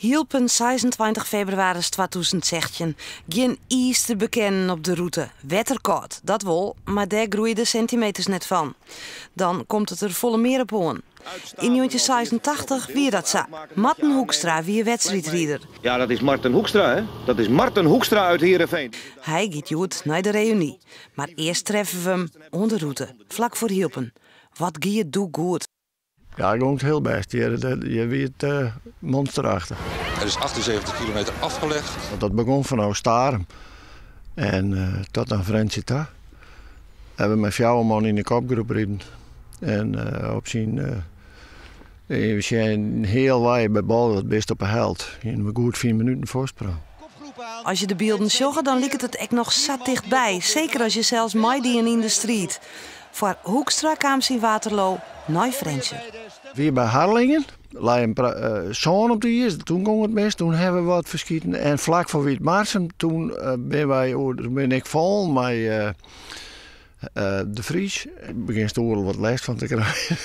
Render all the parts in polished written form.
Hylpen, 26 febrewaris 2016. Gjin iis te bekennen op de rûte. Wetterkâld, dat wol, mar dêr groeie de sintimeters net fan. Dan komt it der folle mear op oan. Yn 1986 wie dat sa. Marten Hoekstra wie wedstriidrider. Ja, dat is Marten Hoekstra, hè? Dat is Marten Hoekstra út Heerenveen. Hy giet hjoed nei de reüny. Mar earst treffe we him oan de rûte, flak foar Hylpen. Wat gie it doe goed. Ja, it gong hiel bêst. Hjir wie it monsterachtich. Er is 78 kilometer afgelegd. Want dat begûn fanôf Starum en tot oan Frjentsjer ta. Hawwe we mei fjouwer man yn de kopgroep riden. En op syn, even sjen, healwei by Bolwert bist op 'e helte. Hiene we goed fiif minuten foarsprong. As je de bylden sjogge, dan liket it ek noch sa tichtby. Seker as je sels meidienen yn de striid. Foar Hoekstra kaam syn Waterloo nei Frjentsjer. Wie by Harlingen, lei in sân op de iis, toen gong it mis, toen hawwe we wat ferskiten. En flak foar Wytmarsum, toen bin wy oer, toen bin ik fallen mei De Vries. Ik begjinst oeral wat lêst fan te krijen.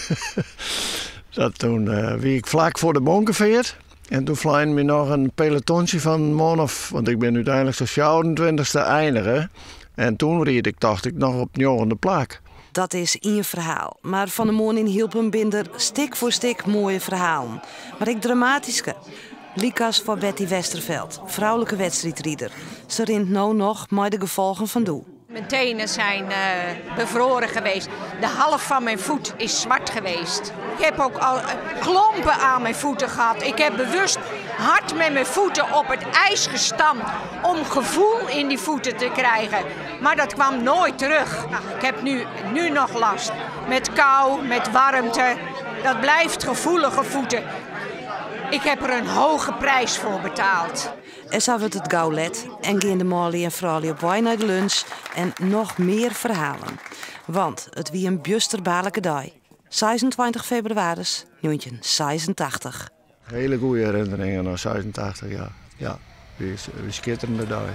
Dat toen wie ik flak foar de Bonkefeart. En toen fleinen my noch in pelotontsje fan in man of, want ik bin úteinlik as fjouwerentweintichste einige. En toen ried ik, tocht ik, noch op njoggende plak. Dat is ien ferhaal. Mar fan 'e moarn yn Hylpen binne der stik foar stik moaie ferhalen. Mar ek dramatyske. Lykas foar Betty Westerveld, froulike wedstriidrider. Se rint no noch mei de gefolgen fan doe. Mijn tenen zijn bevroren geweest. De half van mijn voet is zwart geweest. Ik heb ook al klompen aan mijn voeten gehad. Ik heb bewust hard met mijn voeten op het ijs gestampt om gevoel in die voeten te krijgen. Maar dat kwam nooit terug. Ik heb nu nog last. Met kou, met warmte. Dat blijft gevoelige voeten. Ik heb er een hoge prijs voor betaald. En sa wurdt it gau let en gean de manlju en froulju op wei nei de lunch en noch mear ferhalen. Want it wie in bjusterbaarlike dei, 26 febrewaris 1986. Hele goede herinneringen oan 86, ja. Ja, wie in skitterende dei.